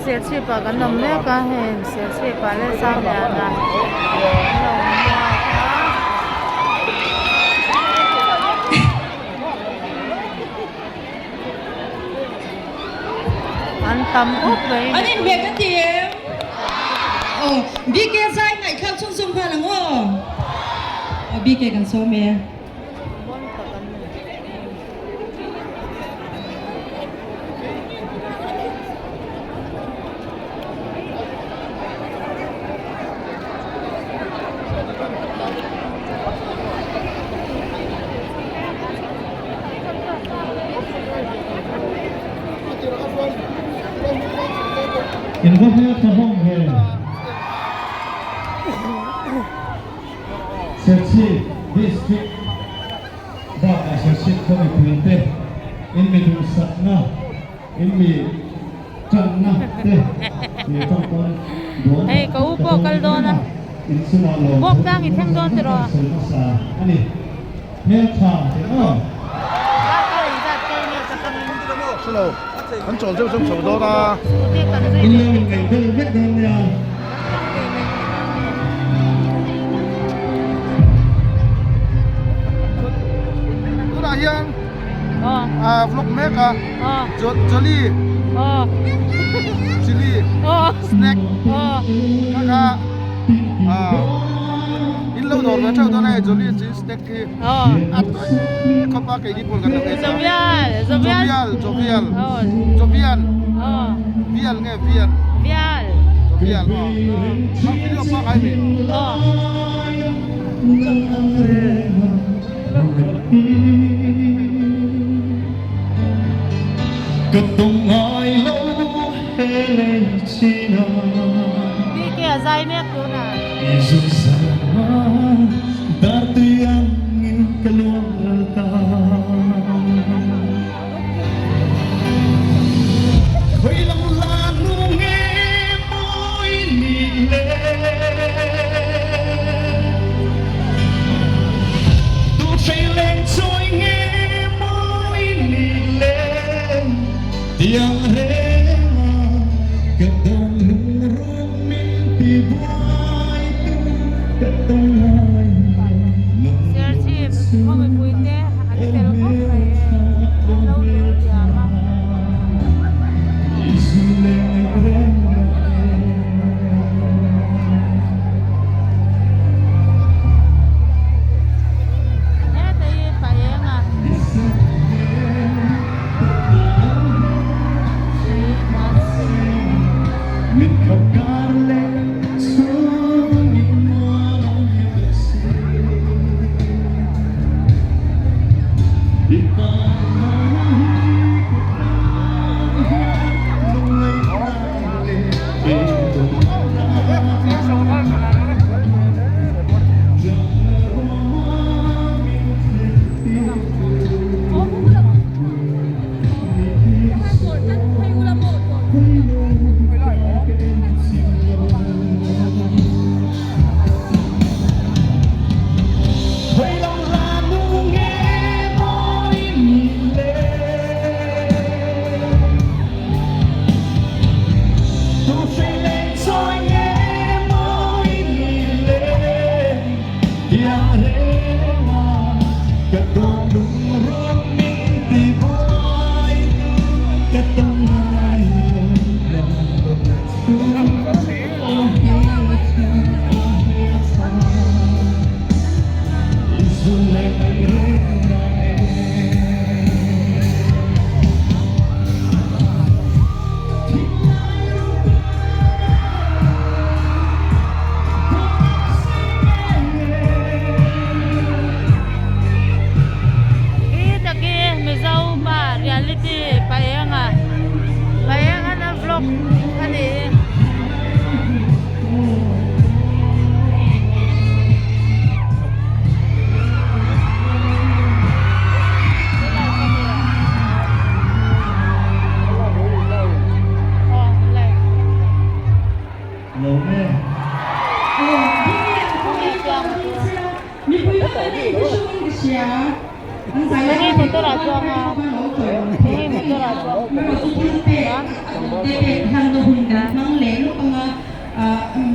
Serchhip ah kan awm mek a heng Serchhip ah leh Sangliana an lo hmuak a. An tam khawp mai. An inhmeh ka ti em? Aw BK zai ngaihthlak chhunzawm nghal ang aw. Aw BK kan sawm e. Bon tak an ni. In va hmel tha hlawm ve. Serchhip District bakah Serchhip khaw mipuite in mi duhsakna, in mi tanna te nih tawngtawn dawn Hei ka u pawh kal dawn a, in chungah lawm Bawk tlang i thleng dawn tiraw? sawi hmasa a ni. Hmeltha te maw? Darkar engzat kei nge ka tangin? Hrelo, kan chawl zeuh zeuh chho dawn a. Scooty kan zui In ve lo thei inngaih bel vek dawn nia. Kan tang ve mai thei dawn nge? Tunah hian vlog mek a, Jolly, Chilli, Snack kha kha in lo dawr ve theuh dawn a hei Jolly Chilli Snack hi a tui khawp a keini pawn kan lo ei ta Jovial Jovial Jovian Vial nge Vian Jovial aw a video pa ngai mi. Ka tawng ngai lo he lei chin a. BK a zai mek tunah. I zuk zam a dar tui angin ka luang ral ta. Khawi lam la nu nge mawi ni le. Tu hrei leng chawi nge mawi ni le. Tiang reng a ka dawng lungruang min ti buai tu ka tawng ngai lo Serchhip khaw mipui te an fel khawp mai e an lo tel diam a. Heta hi pa eng a. Khi taki Mizo pa reality pa eng a pa eng an a vlog a ni. Hei motor ah chuang a hei motor ah chuang. Ah.